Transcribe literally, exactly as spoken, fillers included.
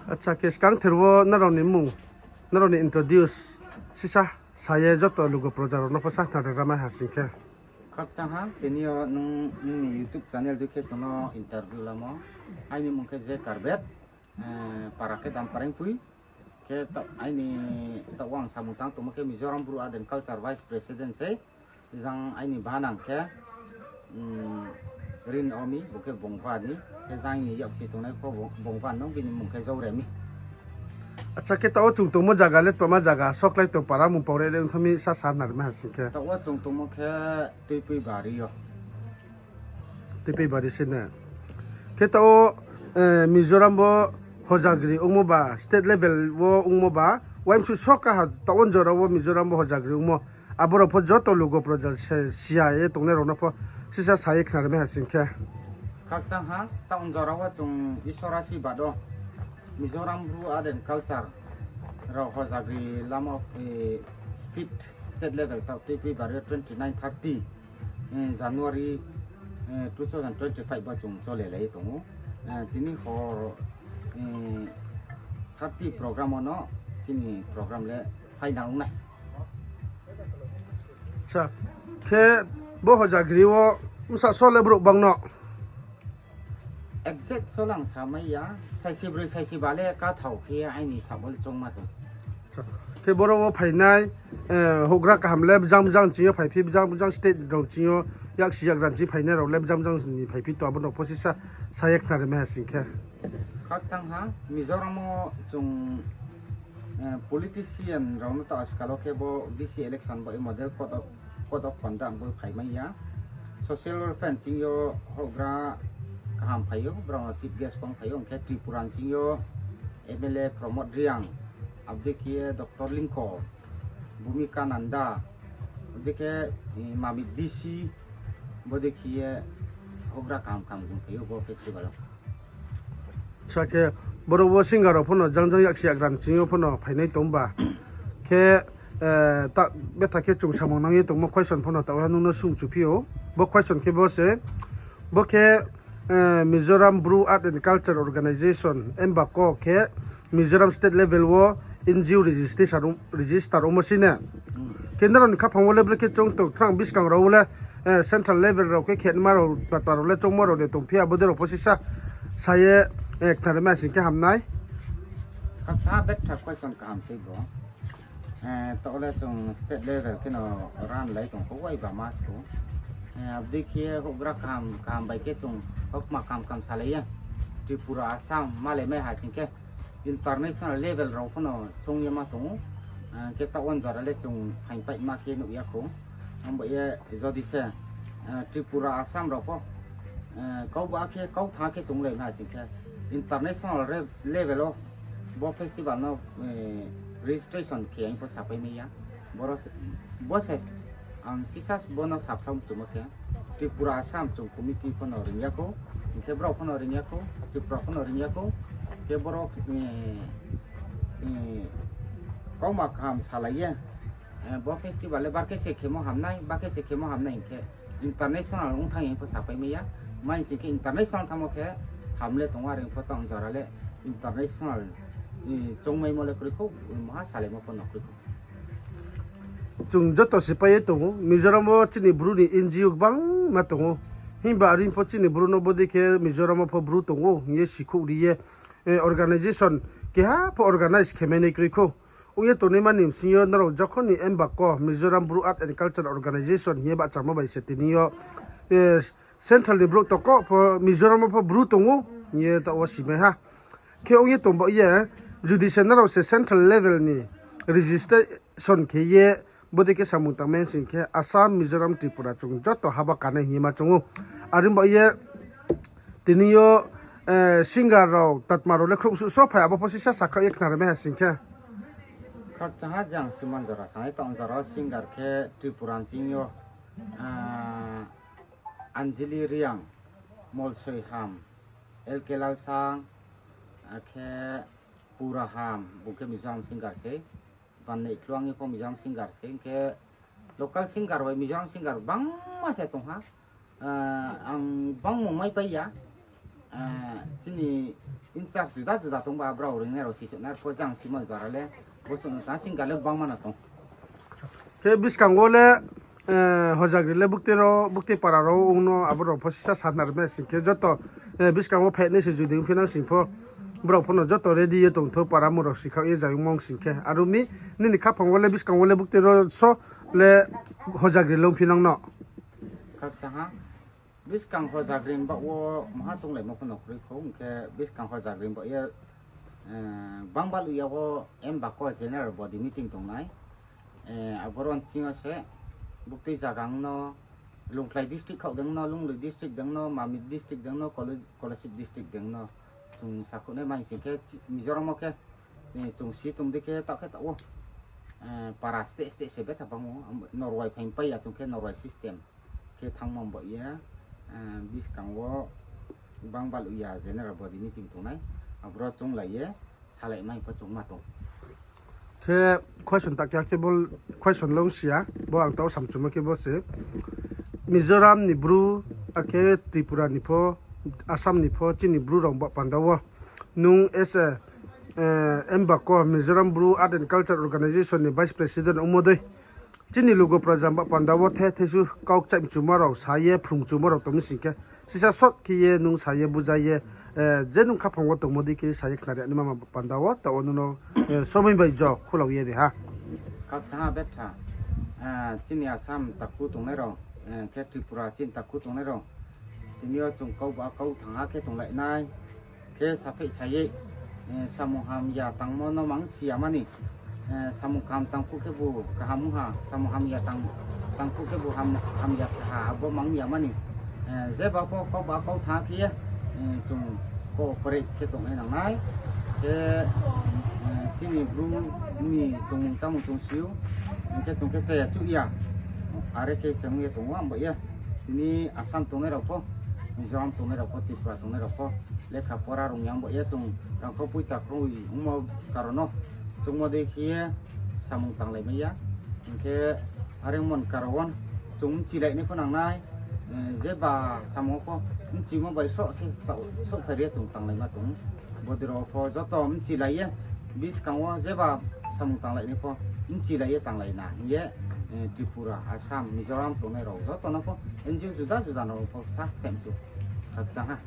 Acha, khe skang ther wo nrao ni mmung, nrao ni introduce sisa sa ye joto lugu proja rao no pho sa khnari ramai ha sing khe. Khakchang ha, tini yo nung nini YouTube channel dei khe chung no interview lamo. Aini mmung khe J Karbet, para khe Dampareng Pui. Khe aini taoh wo ang samung tang tongmo khe Mizoram Bru Art and Culture Vice President sei. Jang aini banang khe Rin Omi, bo khe Bongba ni. Khe jang aini yaksi tongnai pho Bongba no, bini mmung khe Jouremi. Acha, khe taoh wo chung tongmo zaga le tma zaga, soklai tong para mung pau re ong thanng mi sa sa khnari mai ha sing khe. Taoh wo chung tongmo khe Tuipui Bari yo. Tuipui Bari se na. Khe taoh wo Mizoram bo hojagri ongmo ba, state level wo ongmo ba, uaimsu soka ha taoh wo jora wo Mizoram bo hojagri ongmo. Abo rao pho joto lugu proja se siya ye tongnai rao no pho sisa sa ye khnari mai ha sing khe. Khakchang ha, taoh wo jora wo chung Isor asirbad wo Mizoram Bru Art and Culture rao hojagri lamo, fifth state level taoh Tuipui Bari wo twenty nine thirty January two thousand twenty five bo chung chole lai ye tong ou. Tini hor thirty program wo no chini program le final ong nai. Khe bo hojagri wo bsa so le brouh bang no? Exact so le ang samai ya, saisi broi saisi ba le kathao khe aini sabo le choungma tong. Khe boro wo phainai houhgra kaham le bjang bjang ching yo phaiphi, bjang bjang state rao ching yo, yaksi yagra ching phainai rao le bjang bjang ni phaiphi to, abo no pho sisa sa ye khnari mai ha sing khe. Khakchang ha, Mizoram wo chung politician rao no taoh askal wo khe bo VC election bo model code of conduct bo phaimai ya. Social welfare ching yo houhgra kaham phai ou, brao no chief guest pho phai ou, hing khe Tripura ching yo MLA Pramod Reang, abo dei khe ye Doctor Lingkor, Bhumika Nanda, abo dei khe Mamit DC, bo dei khe ye houhgra kaham kaham ong phai ou bo festival wo. Sa khe boro wo singer rao pho no jang jang yaksi yagra ching yo pho no phainai tong ba. Khe ta betha khe chung samung nang ye tongmo question pho no taoh ha nung no sungchuphi ou. Bo question khe bo se, bo khe Mizoram Bru Art and Culture Organization, MBACO khe Mizoram state level wo NGO register, register ongmo sei na. Khe nrao ni khaphang wo le brekhe choung tong khnang, buskang rao wo le central level rao khe khenma rao, tma tma rao le choungmo rao de tongphi, abo dei rao pho sisa sa ye khnari mai ha sing khe ham nai. Khakchang ha, betha question kaham sei bo. Taoh le chung state level khe no run lai tong kho, waiba ma sku. Abo dei khe houhgra kaham kaham bai khe chung kautma kaham kaham salai ye Tripura, Assam malai mai ha sing khe international level rao pho no choung ye ma tong ou. Khe taoh wo jora le chung phaingpaima khe nuh ya khou. Abo ye jodi se Tripura, Assam rao pho kauba khe kautha khe chounglai mai ha sing khe international level wo bo festival no registration khe ang pho sapai mai ya. Bo se ang sisa bo no saphram chumo khe Tripura, Assam chung committee pho no ring ya khou, hing khe brao pho no ring ya khou, Tripura pho no ring ya khou. Khe boro kautma kaham salai ye bo festival le bar khe se khemo ham nai, ba khe se khemo ham nai hing khe international ong thanng ye pho sapai mai ya. Mai sing khe international thanngmo khe ham le tong ou, are pho tong jora le international choungmaimo le kroi khou, maha salaimo pho no kroi khou. Chung joto sipai ye tong ou, Mizoram wo chini Bru ni NGO gbangma tong ou. Himba are pho chini Bru no bodei khe Mizoram wo pho Bru tong ou hing ye sikhouh ri ye organization keha pho organize khe mai nai kroi khou. Ong ye tongnaima ni bsing yo nrao jokhon ni MBACO, Mizoram Bru Art and Culture Organization hing ye bahchamo bai se tini yo central ni brouh tokho pho Mizoram wo pho Bru tong ou hing ye taoh wo simai ha. Khe ong ye tong baoh ye, judi se nrao se central level ni registration khe ye bodei khe samung tangmai sing khe Assam, Mizoram, Tripura chung joto haba kanai hing ye ma choung ou. Are baoh ye tini yo singer rao, tatma rao le khrouhsuh so phai, abo pho sisa sakhaoh ye khnari mai ha sing khe. Khakchang ha, je ang siman jora sanai tong jora singer khe Tripura ching yo Anjali Reang, Molsoi Ham, L K Lalsang, akhe Pura Ham, bung khe Mizoram singer sei. Bannai Khluang ye pho Mizoram singer sei, hing khe local singer bai Mizoram singer bangma se tong ha. Ang bangmung maipai ya. Chini in-charge juda juda tongba brao ringnai rao sisouhnai pho jang simo jora le, bo suh no ta sing kale bangma no tong. Khe buskang wo le, hojagri le buktui para rao ong no abo rao pho sisa sanarmai sing khe joto, buskang wo phainai se judi ongphi nang sing pho, brao pho no joto ready ye tongthou para mung rao sikhaoh ye zai ongmo ong sing khe. Aro mi, nini khaphang wo le buskang wo le buktui rao so le hojagri le ongphi nang no. Khakchang ha. Buskang hojagri ni baoh wo maha chounglaimo pho no kroi kho, hing khe buskang hojagri ni baoh ye, bangbaluh ya wo M Bako general body meeting tongnai. Aboro nching yo se buktui zaga ong no, Lungtlai district khaoh deng no, Lunglei district deng no, Mamit district deng no, Kola-, Kolasib district deng no, chung sakhouhnai mai sing khe Mizoram wo khe, chung si tong di khe taoh khe taoh wo, para state state se betha bang ou, norwai phaingpai ya chung khe norwai system khe thanngmo baoh ye, buskang wo bangbaluh ya general body meeting tongnai, aboro chounglai ye, salaimai pho chung ma tong. Khe question ta khe bo question le ong si ya, bo ang taoh samchumo khe bo se. Mizoram ni Bru, akhe Tripura ni pho, Assam ni pho, chini Bru rao ba panda wo. Nung as a, M Bako, Mizoram Bru Art and Culture Organization ni Vice President ongmo dei. Chini lugo praja ba panda wo the thesu kau kchaih mchumo rao sa ye phrung mchumo rao tong mi sing khe, sisa short khe ye nung sa ye buja ye, je nung khaphang wo tongmo dei khe sa ye khnari naima ba panda wo, taoh wo nung no somoi bai jo khulau ye ri ha. Khakchang ha betha, chini Assam takhu tongnai rao, khe Tripura chini takhu tongnai rao, tini yo chung kau ba kau thang ha khe tonglai nai. Khe sapheih sa ye, samung hamya tangmo no mang si ya mani, samung kaham tang phuh khebu kaham ong ha, samung hamya tang, tang phuh khebu ham-, hamya sa ha, abo mang ya mani. Jeba pho kau ba kau thang khe ye, chung cooperate khe tongnai nangnai. Khe, chini Bru ni tongmung chámung chung si ou, hing khe chung khe chaya chuh ya. Are khe se ong ye tong ou, abo ye. Tini Assam tongnai rao pho, Mizoram tongnai rao pho, Tripura tongnai rao pho, lekha pora rung ya ong ba ye chung rangkho poicha kroi ongmo karon no chungmo dei khe ye samung tanglai mai ya. Hing khe are ongmo ni karon wo chung bchilai nai pho nangnai, jeba samung wo pho bchimo bai sroh khe souhphai ri ye chung tanglaima tong. Bodei rao pho joto bchilai ye, buskang wo jeba samung tanglai nai pho bchilai ye tanglai na hing ye, Tripura, Assam, Mizoram tongnai rao joto no pho, N G O juda juda no pho sa kchaih mchu. Khakchang ha.